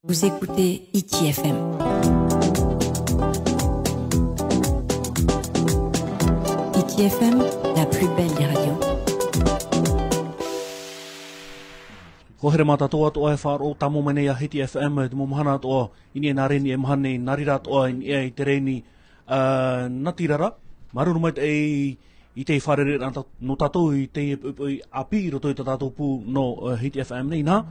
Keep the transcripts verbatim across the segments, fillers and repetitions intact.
Vous écoutez Hiti F M. Hiti F M, la plus belle des radios. Ko here mā tātou atoʻa e faʻaroʻo tāmau mai nei a Hiti F M, te mau mahana atoʻa, i niʻa i nā reni e maha nei, nā reira atoʻa, i niʻa i te reni, ā, natirara, māuruuru maitaʻi i te fārereiraʻa nō tātou i teie poʻipoʻi ʻāpī i roto i tā tātou pū nō, ā, Hiti F M nei, nā,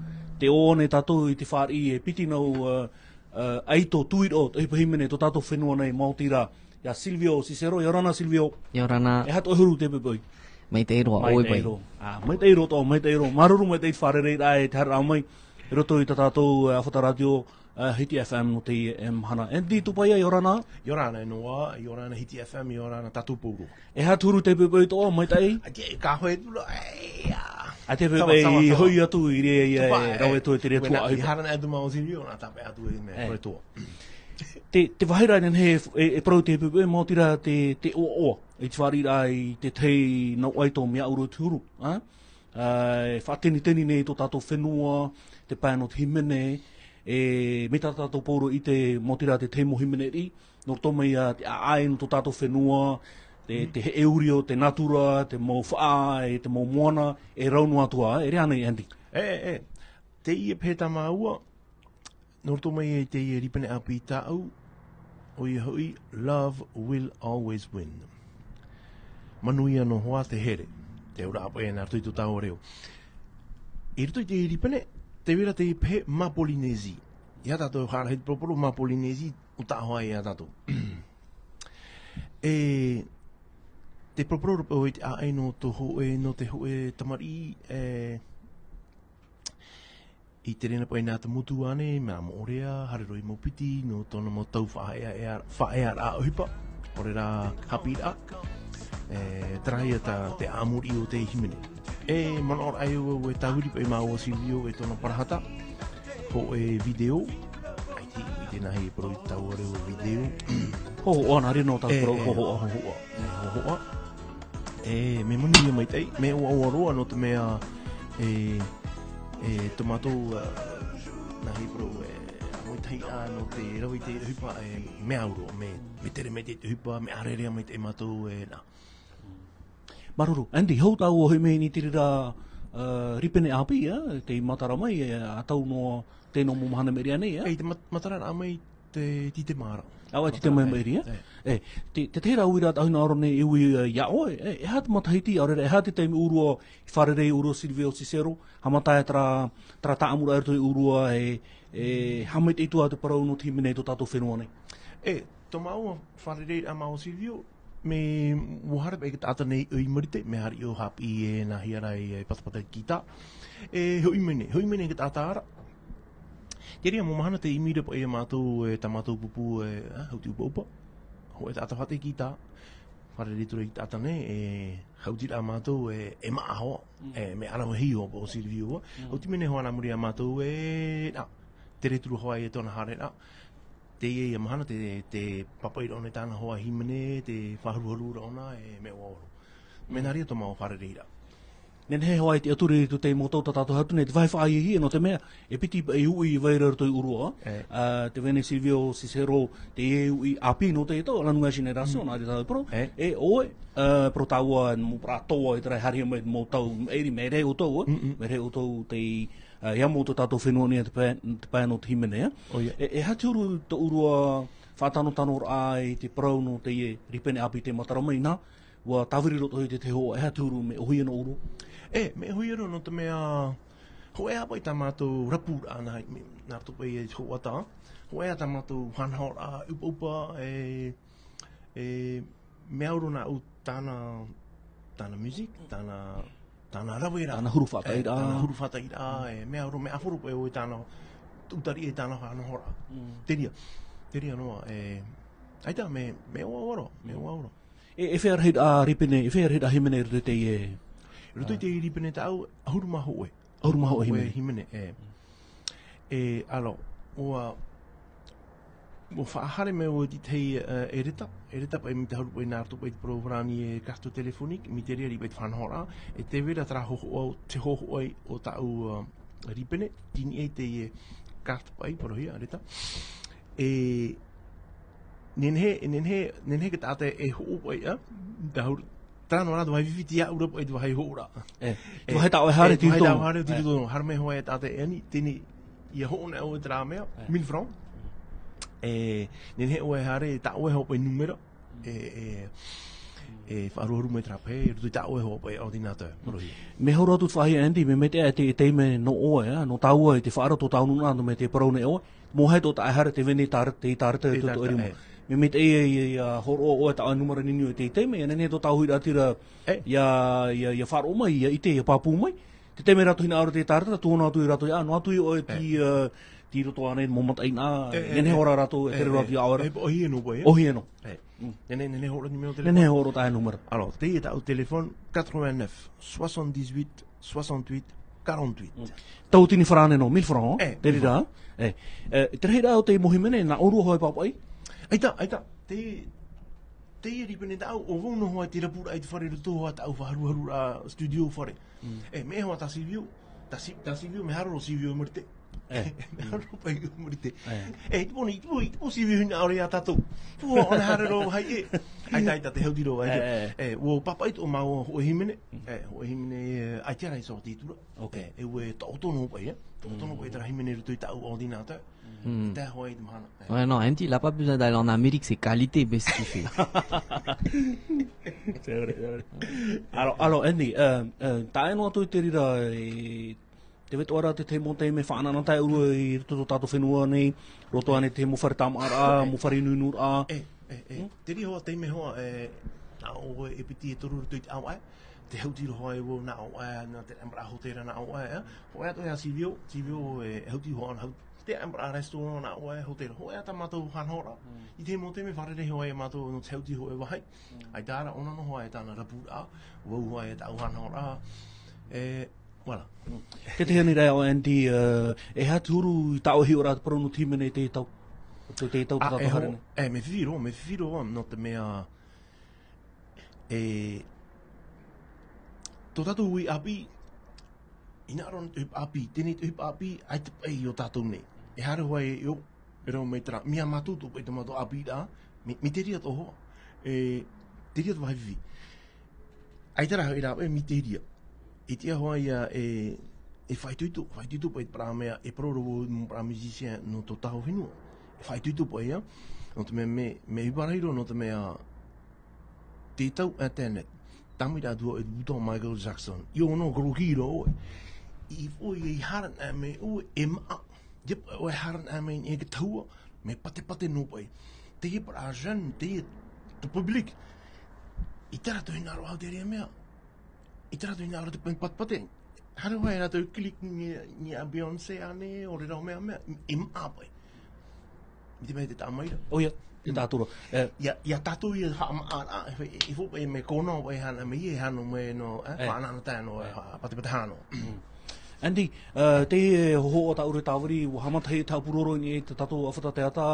tē ʻoaʻoa nei tātou i te fāriʻi e piti nau, ā, ā, ʻaito tuiroʻo, ʻohipa hīmene tō tātou fenua nei, maoti rā, ia Silvio Cicero, ʻia ora na Silvio. ʻIa ora na. E aha tō huru i teie poʻipoʻi? Maitaʻi roa, ʻoe paʻi? Maitaʻi roa. Ā, maitaʻi roa atoʻa, maitaʻi roa. Māuruuru maitaʻi i te fārereiraʻa e te haereraʻa mai, i roto i tā tātou, ā, ʻāfata rātio, ā, Hiti F M nō teie mahana. Andy Tupaia, ʻia ora na. ʻIa ora na Noa, ʻia ora na Hiti F M, ʻia ora na tātou pauroa. E aha tō huru i teie poʻipoʻi atoʻa, maitaʻi? ʻAita, ka hoʻi atu ra, e, ia. ʻAita e poʻipoʻi, hoʻi atu i reira, ia, e rave atu e te reira tuaʻohipa. Hara na atu mau Silvio, nā tāpeʻa atu e mea, e, hoʻi atu. Te, te vāhi ra nehenehe e, e parau i teie poʻipoʻi, maoti rā te, te ʻoaʻoa, i te fāriʻiraʻa i te tahi nau ʻaito mea ʻauro i te huru, ā? Ā, e faʻateniteni nei tō tātou fenua, te pae nō te hīmene, e, mai tā tātou pauroa i te, maoti rā te tahi mau hīmene riʻi, nō roto mai ia te ʻāʻai nō tō tātou fenua, te, te heʻe uri o te natura, te mau faʻa, e te mau moana, e rau noa atu ā, e rave ānei, Andy? E, e, teie pae tā māua, nō roto mai i teie rīpene ʻāpī tāʻu, ʻoia hoʻi, Love Will Always Win. Manuia noa hoʻi te here, te auraʻa paʻi nā roto i tō tāua reo. I roto i te rīpene, tē vai ra te pehe mā Polynésie. ʻIa tātou haere i te poroporo mā Polynésie, ʻo tā hoʻi ia tātou. E, te poroporo roa paʻi i te ʻāʻai nō tō hōʻē, nō te hōʻē tamariʻi, e, i te reira paʻi nā te motu ānei, mea moʻorea, haere roa i mau piti, nō tōna mau tau faʻaea-, ea-, faʻaearaʻa ʻohipa, ʻaore rā haʻapiʻiraʻa, e, terā ia tā te ʻāmuriʻi o te hīmene. E, manaʻo ra ʻoe e tāviri paʻi māua Silvio e tōna parahata, hōʻē video, ʻaita i te nāʻu e parau i te tāua reo video. Hōhoʻa, nā reira nō tātou e parau, e, hōhoʻa. Hōhoʻa. E, mea manuia maitaʻi, mea ʻoaʻoa roa nō te mea, e, e, tō mātou, ā, nāʻu e parau, e, ʻāmuitahiraʻa nō te rave i te ʻohipa, e, mea au roa, mea, mea tere maitaʻi te ʻohipa, mea ʻārearea maitaʻi mātou, e, nā. Māuruuru. Andy, hou tāua hoʻi mai i te reira, ā, rīpene ʻāpī, ā, tei matara mai, e, ʻa tau noa, tē nō mau mahana maʻiri aʻe nei, ā? E, i te mat-, matararaʻa mai te, te, te māra. ʻAua, te, te māra, māra maʻiri, ā? E. E, te, te, te reira uiraʻa tāʻu hinaʻaro nei e ui, ā, iā ʻoe, e, e aha te matahiti, ʻaore rā, e aha te taime ʻōrua i fārerei ʻōrua Silvio Cicero, haʻamata ai terā, terā tāʻamuraʻa i roto i ʻōrua, e, e, haʻamaitaʻi atu ā te parau nō te hīmene i tō tātou fenua nei. E, tō māua fārereiraʻa māua Silvio, mea ʻua haere paʻi te taʻata nei i Marite, mea haere ʻo haʻapiʻi e nā hea ra e, e patapata i te kītā. E, hoʻi mai nei, hoʻi mai nei te taʻata ra. Te reira mau mahana tē ʻimi ra paʻi ia mātou, e, tā mātou pupu, e, ā, hauti ʻupaʻupa. Hōʻē taʻata faʻaʻite i te kītā. Fārerei atu ra i te taʻata nei, e, hauti ra mātou, e, e maʻa hoʻi, e, mea ʻaravihi hoʻi paʻi ʻo Silvio, ā. Hauti mai nei hoʻi nā muri iā mātou, e, nā, tere atu ra hoʻi e tōna haereraʻa. Teie ia mahana, te, te pāpaʻi ra ʻōna i tāna hoa hīmene, te faʻaharuharu ra ʻōna, e mea ʻoaʻoa roa. Mea nā reira tō māua fārereiraʻa. Nehenehe hoʻi te ʻaturi i tō te mau tau tā tātou hau atu nei, te vāhi faʻahiahia nō te mea, e piti paʻi uʻi i vai ra i roto i ʻōrua. E. Ā, tē vai nei Silvio Cicero, teie uʻi ʻāpī nō teie tau, la nouvelle génération, nā reira tātou e parau. E. E ʻoe, ā, parau tāua, mau parau atoʻa, i terā e haere mai mau tau, e ʻere, mea rahi ʻoutou, ā? Mm, mm. Mea rahi ʻoutou tei ā, ʻia mau tō tātou fenua nei te pae, te pae nō te hīmene, ā? ʻOia. E, e aha te huru tō ʻōrua faʻatanotanoraʻa i te parau nō teie rīpene ʻāpī tē matara mai nā, ʻua tāviri roa atoʻa i te tahi hōhoʻa, e aha te huru mea ʻōhie nō ʻōrua? E, mea ʻōhie roa nō te mea, hōʻē ā paʻi tā mātou rapuraʻa nā, nā roto paʻi i te hoʻatā, hōʻē ā tā mātou faʻanahoraʻa, ʻupaʻupa, e, e, mea au roa nāʻu tāna, tāna music, tāna, tāna rave ra. Tāna huru faʻataʻiraʻa. E, tāna huru faʻataʻiraʻa, e, mea au roa, mea ʻāfaʻi roa paʻi ʻoe i tāna, ʻutaʻi e tāna faʻanahoraʻa. Mm. Te reira, te reira noa, e, ʻaita, mea, mea ʻoaʻoa roa, mea ʻoaʻoa roa. E, e feiā rahi, ā, rīpene, e feiā rahi hīmene i roto i teie, e? I roto i te rīpene tāʻu, ʻahuru mā hōʻē. ʻAhuru mā hōʻē hīmene. Hōʻē hīmene, e. E, ʻāreʻa, ʻua, ʻua faʻahaere mai au i te tahi, e, ʻereta, ʻereta paʻi mai te huru paʻi nā roto paʻi te parau farāni e carte téléphonique, mai te reira paʻi te faʻanahoraʻa, e tē vai ra terā hōhoʻa, te hōhoʻa o tāʻu, ā, rīpene, tei niʻa i teie, carte paʻi, parauhia, ʻaita. E, nehenehe, nehenehe, nehenehe te taʻata e hoʻo paʻi, ā, tāhuru, terā noa rā te vāhi fifi, tiʻa ʻaore paʻi te vāhi hoʻoraʻa. E, te vāhi tā ʻoe e haere, e, te vāhi tā ʻoe e haere, te tītū. Haere mai hoʻi e taʻata e ani, teie, ʻia hoʻo nei ʻoe terā mea, e, mille francs. E, nehenehe ʻoe e haere, tā ʻoe hoʻi paʻi nūmera. E, e, e faʻaruaru mai terā pae, i roto i tā ʻoe hoʻi paʻi ordinateur, parauhia. Mea hau roa atu te faʻaʻite, Andy, mea maitaʻi te, te taime nō ʻoe, ā, nō tāua i te faʻaroto i tāua nūnaʻa, nō te mea tē parau nei ʻoe, mea ʻoe hoʻi tō tāʻu e haere, te veni tāra-, te tāraʻa, e, te, te tāraʻa, tō ʻoe rima. E. Mea maitaʻi ʻia, ʻia, ʻia hōroʻa ʻoe tā ʻoe nūmera niniu i teie taime, ʻia nehenehe tō tāʻu huiraʻatira, e, ʻia, ʻia, ʻia faʻaroʻo mai, ʻia ʻite, ʻia pāpū mai. Te taime rātou hinaʻaro i te tāraʻa, tuʻu noa atu ia rātou, ā, noa atu ia ʻoe, e, tei, ā, tei roto ānei, mau mataʻeinaʻa, e, e, nehenehe e, ora rātou, e, e, tere roa atu ia ʻoe ra. E, ʻohie noa paʻi, e? ʻOhie noa. E. Mm. Nehenehe, nehenehe e hōroʻa nūmera telefoni. Nehenehe e hōroʻa tā ʻoe nūmera. Alors, teie tāʻu telefoni, quatre-vingt-neuf, soixante-dix-huit, soixante-huit, quarante-huit. Mm. Tauatini farāne noa, mille francs, e, te reira, mille francs. E. E, te rahiraʻa o te mau hīmene, nā ʻō roa hoʻi e pāpaʻi? ʻAita, ʻaita. Te, te rīpene tāʻu, ʻo vau noa hoʻi te rapuraʻa i te fare roto hoʻi tāʻu faʻaruaruraʻa studio fare. Mm. E, mea hoʻi tā Silvio, tā Si-, tā Silvio, mea haere roa Silvio i Marite. E. Mea haere roa paʻi i Marite. E. E, i te pō nei, i te pō, i te pō Silvio hinaʻaro ia tātou. Pō, ʻo na haere roa vāhi ē. ʻAita, ʻaita, te hauti roa, ʻaita. E, e. E, ʻua pāpaʻi tō māua hōʻē hīmene. Mm. E, hōʻē hīmene, e, ʻaita rā i sō te tura. Ok. E, e ʻua taʻoto noa paʻi, e. Taʻoto noa paʻi terā hīmene i roto i tāʻu ordinateur. Mm. Tae hoʻi i te mahana. Ouais, non, Andy, il a pas besoin d'aller en Amérique, c'est qualité, ben, ce qu'il fait. C'est vrai, c'est vrai. Alors, alors, Andy, euh, euh, tae noa atu i te reira, e, tē vai atoʻa ra te tahi mau taime faʻanahonahoraʻa i roto i tō tātou fenua nei, roto ānei te mau fare tāmāʻaraʻa, mau fare nuinui raʻa. E, e, e. Hmm? Te reira hoʻi taime hoʻi, e, nā ʻoe e piti e toru i roto i te ʻāvaʻe, tē hauti roa hoʻi vau nā ʻō ā, nā te ʻāvaʻe hōtēra nā ʻō ā, e. Hōʻē atu ia Silvio, Silvio, e, hauti hoʻi, hau-, te ʻāvaʻe restaurant nā ʻō ā, hōtēra. Hōʻē atu mātou faʻanahoraʻa. Mm. I te mau taime fārerei hoʻi mātou nō te hauti hōʻē vāhi. Mm. ʻAita rā, ʻōna noa hoʻi tāna rapuraʻa, vau hoʻi tāʻu faʻanahoraʻa. E, voilà. Mm. Te tahi ānei rā ʻo Andy, e, e aha te huru i tā ʻoe hiʻoraʻa te parau nō te hīmene i teie tau? Te, teie tau, ā, tā tātou e haere ho-, nei. E, mea fifi roa, mea fifi roa, nō te mea, e, tō tātou ui ʻāpī, hinaʻaro ana te ʻohipa ʻāpī, teie nei te ʻohipa ʻāpī, ʻaita paʻi i ō tātou nei. E haere hoʻi e ʻō, e rave mai terā, mea mātou tō paʻi tō mātou ʻāpī rā, mea, mea te reira tō hoa, e, te reira tō vāhi fifi. ʻAita rā hoʻi rā, e, mea te reira. I te aha ia, e, e faʻaitoito, faʻaitoito paʻi te parau mea, e parau roa vau mau parau musicien nō tō tātou fenua. E faʻaitoito paʻi ia, nō te mea, mea, mea ʻohipa rahi roa, nō te mea, te tau internet. Tāmau atu e bouton Michael Jackson. ʻIa ʻō noa, groggy roa ʻoe. I fo i hara na me ʻoe e maʻa. ʻIa paʻi ʻoe hara na me e te tahua, mea patepate noa paʻi. Teie parau jeune, teie te public. ʻAita rātou hinaʻaro i te reira mea. ʻAita rātou hinaʻaro i te patepate. Haere hoʻi rātou click i, i a Beyoncé ānei, ʻo te reira mea, mea, e maʻa paʻi. I te mea te tāmau ra. ʻOia, te tātou ra. E. ʻIa, ʻia tātou ʻia haʻamaʻa ra, e, e, e fo, e mea kona, e hana, mea e hana, mea nō, e, e, faʻanahonahoraʻa nō, e, ha-, patepate hana. Mm. Andy, e, te, e, hoʻo o tāʻu ra tāviri, ʻua haʻamata hia tāʻu pūroro i niʻa i tā tātou ʻāfata teata,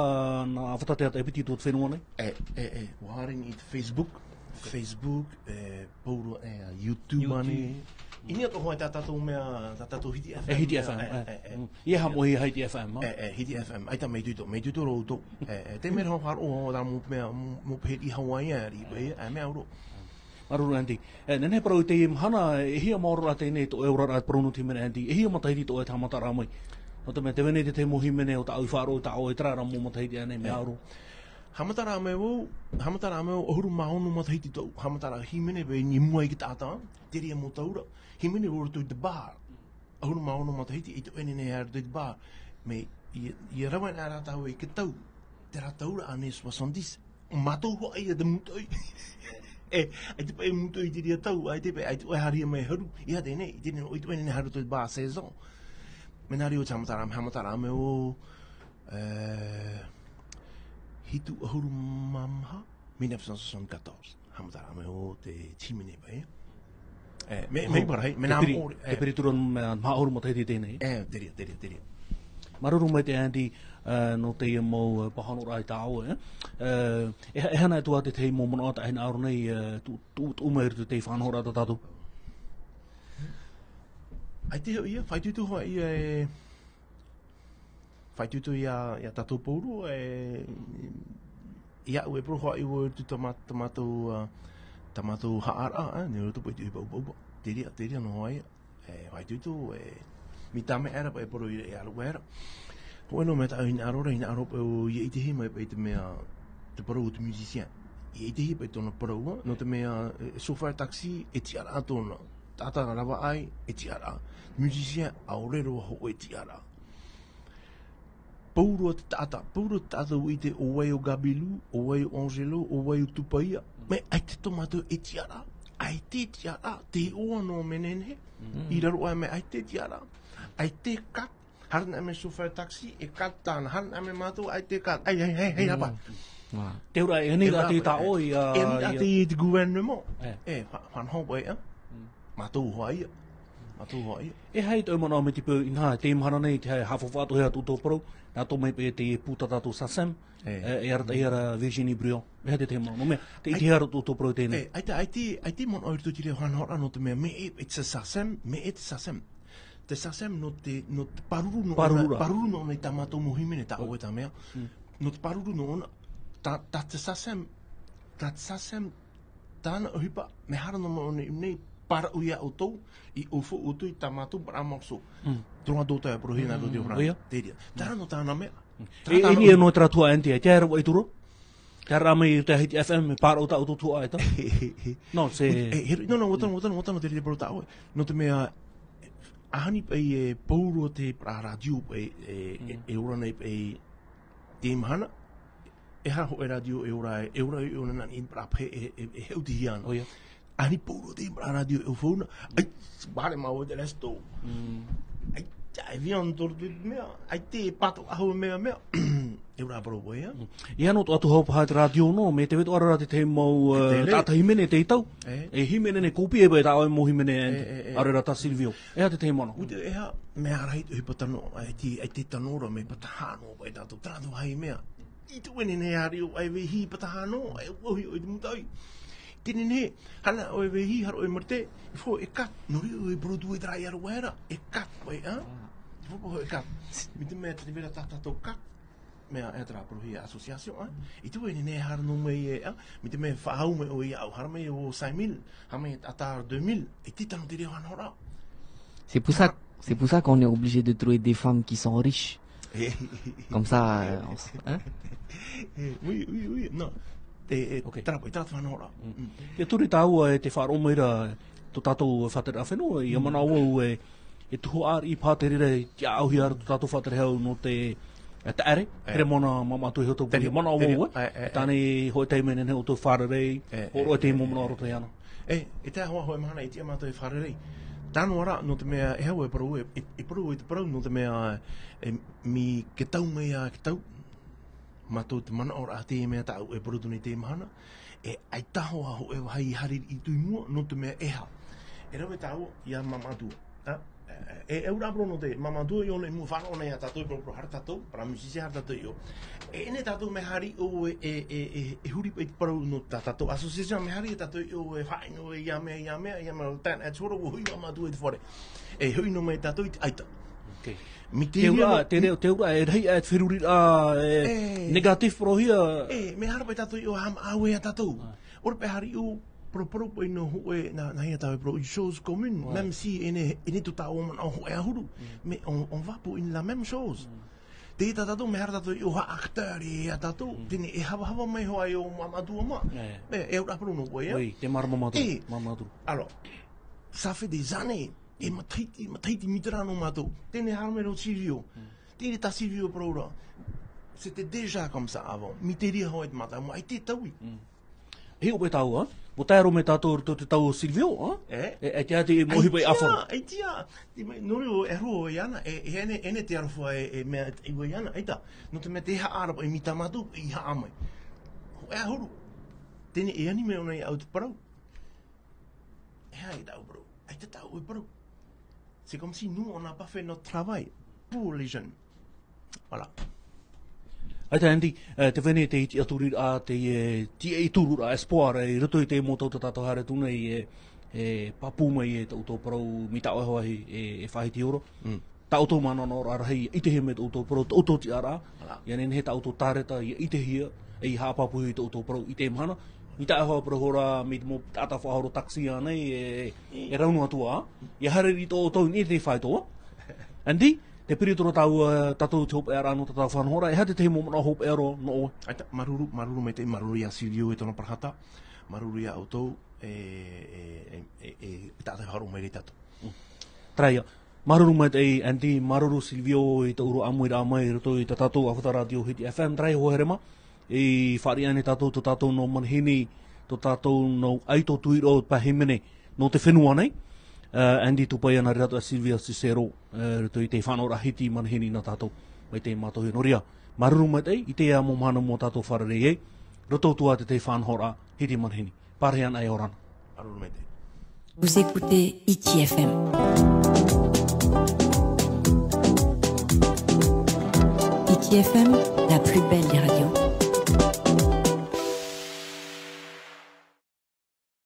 nā ʻāfata teata e piti i tō te fenua nei? E, e, e, ʻua haere i te Facebook, Facebook, e, Pauroa, e, YouTube, YouTube. Ānei. I niʻa atoʻa hoʻi tā tātou mea, tā tātou Hiti F M. E, Hiti F M, e, e, e, e. Mm. ʻIa haʻamoʻehia Hiti F M, ā? E, e, Hiti F M, ʻaita mai tū tō, mai tū tō rō tō. E, e, te mea rā faʻaroʻo tā mau mea, mau, mau peheri Hawaii, e, ri, e, e, mea ʻauro. Māuruuru, Andy. E, nehenehe parau i teie mahana, e hia maoro rā teie nei tō ʻoe oraraʻa, parau nō te hīmene, Andy. E hia matahiti tō ʻoe e haʻamata ra mai? Nō te mea, tē vai nei te tahi mau hīmene o tāʻu i faʻaroʻo, tā ʻoe e terā ra mau matahiti ānei, mea ʻauro. Haʻamata ra mai vau, haʻamata ra mai vau, ʻahuru mā ono matahiti tōʻu haʻamata ra hīmene, paʻi i mua i te taʻata, te reira mau tau ra. Hīmene vau i roto i te bar. ʻAhuru mā ono matahiti, ʻaita e nehenehe e haere i roto i te bar. Mea, ʻia, ʻia rave ana rātou i te tau, terā tau ra années soixante-dix. Mātou hoʻi ia te mūtoʻi. E, ʻaita paʻi e mūtoʻi i te reira tau, ʻaita paʻi, ʻaita ʻoe haere mai haru. ʻIa teie nei, i teie nei, ʻaita e nehenehe e haere i roto i te bar seize ans. Mea nā reira ʻo te haʻamata ra, haʻamata ra mai vau, e, hitu ʻahuru mā maha, mille neuf cent soixante-quatorze. Haʻamata ra mai vau i te hīmene paʻi. E, mea, mea ʻohipa rahi, mea nā te piri, ʻore, e. Te piri tūranu mea maha ʻahuru matahiti teie nei. E, te reira, te reira, te reira. Māuruuru maitaʻi Andy, e, nō teie mau, e, pāhonoraʻa i tā ʻoe, e. E, e, e aha atu ā te tahi mau manaʻo tā ʻoe e hinaʻaro nei, e, tū, tū, tū mai i roto i te faʻanahoraʻa tā tātou? ʻAita hoʻi ia, faʻaitoito hoʻi ia, e, Faʻaitoito ia, ia tātou pauroa, e, ia au e parau hoʻi vau i roto tā mā-, tā mātou, ā, tā mātou haʻaraʻa, ā, nō roto paʻi i te ʻohipa ʻupaʻupa. Te reira, te reira noa ia. E, faʻaitoito, e, mai tā mea ra paʻi e parau i reira, e aroha ra. Hōʻē noa mea tāʻu e hinaʻaro ra, hinaʻaro paʻi ʻo ia ʻitehia mai paʻi te mea, te parau o te musicien. ʻIa ʻitehia paʻi tōna parau, ā, nō te mea, e, chauffeur taxi, e tiʻaraʻa tōna. Taʻata ravaʻai, e tiʻaraʻa. Musicien, ʻaore roa hōʻē tiʻaraʻa. Pauroa te taʻata, pauroa te taʻata ʻua ʻite ʻo vai ʻo Gabilou, ʻo vai ʻo Angelo, ʻo vai ʻo Tupaia. Mea ʻaita tō mātou e tiʻaraʻa, ʻaita e tiʻaraʻa, te iʻoa noa mea nehenehe, i raro aʻe mea ʻaita e tiʻaraʻa, ʻaita e carte, haere anaʻe mai chauffeur taxi, e carte tāna, haere anaʻe mai mātou, ʻaita e carte, ai, ai, ai, ai, rapa. Te ura, e ani rā te taʻo i a, e ani rā te, te gouvernement. E, fa-, fanaho paʻi, ā? Mātou hoʻi ia. Mātou hoʻi ia. E aha tō ʻoe manaʻo mai te peu, inaha, teie mahana nei, te haʻafāfā atoʻa hia tō ʻoutou parau, nā tō mai paʻi te pū tā tātou SACEM, e, e arataʻihia ra Virginie Bruand. E aha te tahi manaʻo, nō mea, tē ʻitehia ra tō ʻoutou parau teie nei. E, ʻaita, ʻaita, ʻaita manaʻo i roto i te reo hanaʻo ra, nō te mea, mea e, e te SACEM, mea e te SACEM. Te SACEM nō te, nō te pāruru nō ʻōna, pāruru nō ʻōna i tā mātou mau hīmene, tā ʻoe tā mea. Nō te pāruru nō ʻōna, tā, tā te SACEM, tā te SACEM, tāna ʻohipa, mea haere noa mai ʻōna i ʻō nei, pāraʻu ia ʻoutou, i ʻō foʻi ʻoutou i tā mātou parau morceau. Droit d'auteur, parauhia nā roto i te ʻōrani. ʻOia. Te reira. Terā noa tāna mea. E, e niʻa noa terā tuhaʻa ʻaita, e te aera vaʻi turo? Te ara mai i te Tahiti F M, e pāraʻu tā ʻoutou tuhaʻa ʻaita. Non, c'est... E, e, non, non, ʻua tano, ʻua tano, ʻua tano te reira parau tā ʻoe. Nō te mea, āhani paʻi e pauroa te parau rātio paʻi, e, e, e ora nei paʻi, teie mahana, e aha hōʻē rātio e ora, e ora i ʻōna nā i parau paʻi e, e, e heutihia ana. ʻOia. Ani pauroa te parau rātio e ʻō foʻi na, ai, bare mau te resto. Ai, ai, vian tō te mea, ai, te pato aho mea, mea. E ora parau paʻi, ā? ʻIa nō tō atu hau paha te rātio nō, mea tē vai atoʻa ra te tahi mau, e, taʻata hīmene tei tau. E. E hīmene nei, kōpī e paʻi tā ʻoe mau hīmene, e, e, e. ʻAore rā tā Silvio. E aha te tahi manaʻo? ʻUa te, e aha, mea rahi te ʻohipa tano, ai te, ai te tano ra, mea pātaha noa paʻi tātou, terā atu vāhi mea. I te vāhi nei, e haere ʻo vai vāhi pātaha noa, e ʻohi ʻoe i te mūtoʻi. Teie nei, haere ʻoe vāhi, haere ʻoe Marite, e fō e carte, nō reira e parau atu e terā i aro aʻera, e carte paʻi, ā? E fō paʻi e carte. Mai te mea te vera tā tātou carte, mea e terā parauhia association, ā? I te vāhi nei, haere noa mai e, ā? Mai te mea faʻahou mai ʻoe iāʻu, haere mai ʻo cinq mille, haere mai e taʻata deux mille, e te tano te reo hanaʻo ra. C'est pour ça, c'est pour ça qu'on est obligé de trouver des femmes qui sont riches. Comme ça, euh, on s-, hein? Eh, oui, oui, oui, non. E, e, ok. Terā paʻi, terā te fānauraʻa. Mm. Mm. Te turi tāua e te faʻaroʻo mai ra tō tātou faʻatereraʻa fenua, ʻia manaʻo au e, e tuhaʻa riʻi paha te reira i tiʻaʻauhia ra tō tātou faʻaterehau nō te, e, taʻere, e, tere mōna māmā atu e hotu. Te reira, manaʻo au e, e, e, e tāne hōʻē taime nehenehe ʻoutou fārerei, e, e, hōroʻa e te mau manaʻo roto iāna. E, e tae hoʻi, hōʻē mahana i tiʻa mātou e fārerei. Tae noa ra, nō te mea, e hau e parau, e, e, e parau, e te parau, nō te mea, e, mai te tau mai ā te tau, mātou te manaʻo ra te mea tāʻu e parau atu nei teie mahana, e ʻaita hoʻi hōʻē vāhi haere i ʻō i mua, nō te mea e aha. E rave tāua, ʻia māmā atu. Ā, e, e, e ʻauraʻa parau nō te māmā atu i ʻō nei i mua, fānaʻo nei iā tātou, parau, parau, haere tātou, parau musicien, haere tātou i ʻō. E, ʻeʻere tātou mea haere i ʻō e, e, e, e, e huri paʻi te parau nō tā tātou association, mea haere tātou i ʻō e faʻaʻino e ia mea, ia mea, ia mea, tāna e tō rā, ʻua hoʻi māmā atu i te fare. E hoʻi noa mai tātou i te ʻaita. Ok. Mai te reira, te reira, te reira, e rahi, e te feruriraʻa, e, e, négatif parauhia. E, mea haere paʻi tātou i ʻō e haʻamāueʻa tātou. Ā. ʻOre paʻi haere i ʻō, parau, parau paʻi nō hōʻē, nā, nāhea tāua e parau, une chose commune, ouais, même si ʻeʻere, ʻeʻere tō tāua manaʻo hōʻē ʻahuru, mm, mais on, on va pour une, la même chose. Mm. Tē ʻite tātou, mea haere tātou i ʻō e haʻa acteur iā tātou, mm, teie nei e havahava mai hoʻi ʻo māmā atu mā. E. E, e ʻauraʻa parau nō koe, ā? Oui, te mārama mātou, e, mārama mātou. Alors, ça fait des années, e matahiti, matahiti mai terā nō mātou. Teie nei haere mai ra ʻo Silvio. Mm. Teie nei tā Silvio parau ra. C'était déjà comme ça avant. Mai te reira hoʻi te mātāmua, ʻaita e taui. Mm. Hiʻo paʻi tāua, ā? ʻUa tae roa mai tātou i roto i te tau o Silvio, ā? E? E, e te ati e mohi paʻi ʻāfaro. ʻAita, ʻaita. Te mea, nō reira, e rō iāna, e, e, ʻeʻere, ʻeʻere te aroha e, e mea i ʻō iāna, ʻaita. Nō te mea te haʻa ra paʻi mai tā mātou, i haʻa mai. Hōʻē ʻahuru. Teie nei e ani mai ʻōna iāʻu te parau. E aha e tāʻu parau? ʻAita tāʻu e parau. C'est comme si nous, on n'a pas fait notre travail pour les jeunes. Voilà. ʻAita, Andy, e, tē vai nei te iti atu ra, te, e, te iti atu ra, espoir, e, i roto i te mau tau tā tātou haere atu nei, e, e pāpū mai e tō, tō parau mai tā ʻoe hoʻi, e, e faʻahiti ora. Mm. tā ʻoutou manaʻonaʻoraʻa rahi, ia ʻitehia mai tō ʻoutou parau, tō ʻoutou tiʻaraʻa. Ia nehenehe tā ʻoutou tāreta, ia ʻitehia, e ia haʻapāpūhia i tō ʻoutou parau i teie mahana. I taʻa hoʻi parau hora, mai te mau taʻata faʻahoro taxi ānei, e, e rau noa atu ā. Ia haere i tō ʻoutou i te faito. Andy, te piri tō tāua, tātou te hopeʻaraʻa nō tātou faʻanahoraʻa, e aha te tahi mau manaʻo hopeʻa roa nō ʻoe? ʻAita, māuruuru, māuruuru maitaʻi, māuruuru iā Silvio e tōna parahata, māuruuru iā ʻoutou, e, e, e, e, e taʻata faʻahoro mai nei tātou. Terā ia, māuruuru maitaʻi Andy, māuruuru Silvio i tō ʻoe ʻāmuiraʻa mai i roto i tā tātou ʻāfata rātio Hiti F M, terā ia hoa here mā, i fāriʻi ānei tātou tō tātou nau manihini, tō tātou nau ʻaito tuiroʻa pāhimene nō te fenua nei. Uh, Andy Tupaia, nā reira atoʻa Silvio Cicero, uh, i roto i te faʻanahoraʻa Hiti manihini nā tātou, mai te mātou hia nō reira. Māuruuru maitaʻi, i teie mau mahana mua tātou fārerei ai, roto atu ā te, te faʻanahoraʻa Hiti manihini. Pārahi ana e ora na. Māuruuru maitaʻi. Vous écoutez Hiti F M. Hiti F M, la plus belle des